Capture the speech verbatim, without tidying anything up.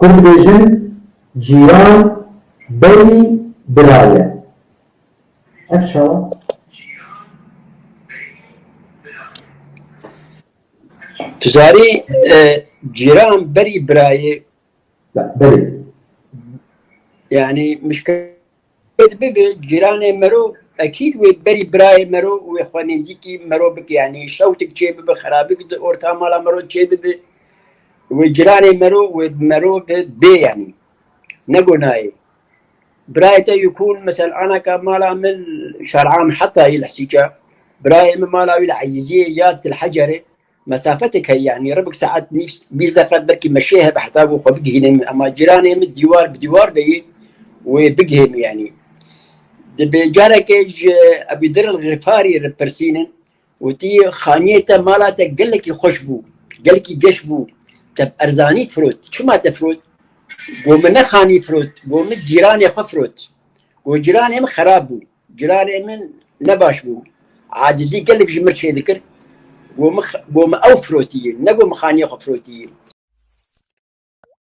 Kur dibêjin cîran berî bira ye. Ev çawa? Tu zarî e, cîran berî birayê. Ya, berî. Yani mişkil bibe cîranê mero, ekîd wê berî birayê mero wê xwe nêzîkî mero bike, yani şewtik çê bibe, xerabik di orta mala mero çê bibe, wê cîranê mero wê mero bi bê, yani ne gonayê. Birayê te yekûn, mesela, anaka mala min şar'a min heta yî lehsîka. Birayê min mala wî li Ezîziyê ya Til Hecerê. Mesafetek heye, yani ribik saet nîv, bîst deqe belkî meşê hebe heta ku xwe bigihînim. Ama cîranê min dîwar bi dîwar beyî wê bigihêm, yani. Dibê careke ji Ebî Dir el Xifarî re pirsînin. Wî tî xaniyê te, mala te gelekî xweş bû, gelekî geş bû. Te bi erzanî firot. Çima te firot? Go min ne xanî firot, go min cîranê xwe firot. Go cîranê min xerab bû. Cîranê min ne baş bû. Acizî gelek ji min çê dikir. Go min, go min ew firotî, ne go min xaniyê xwe firotî.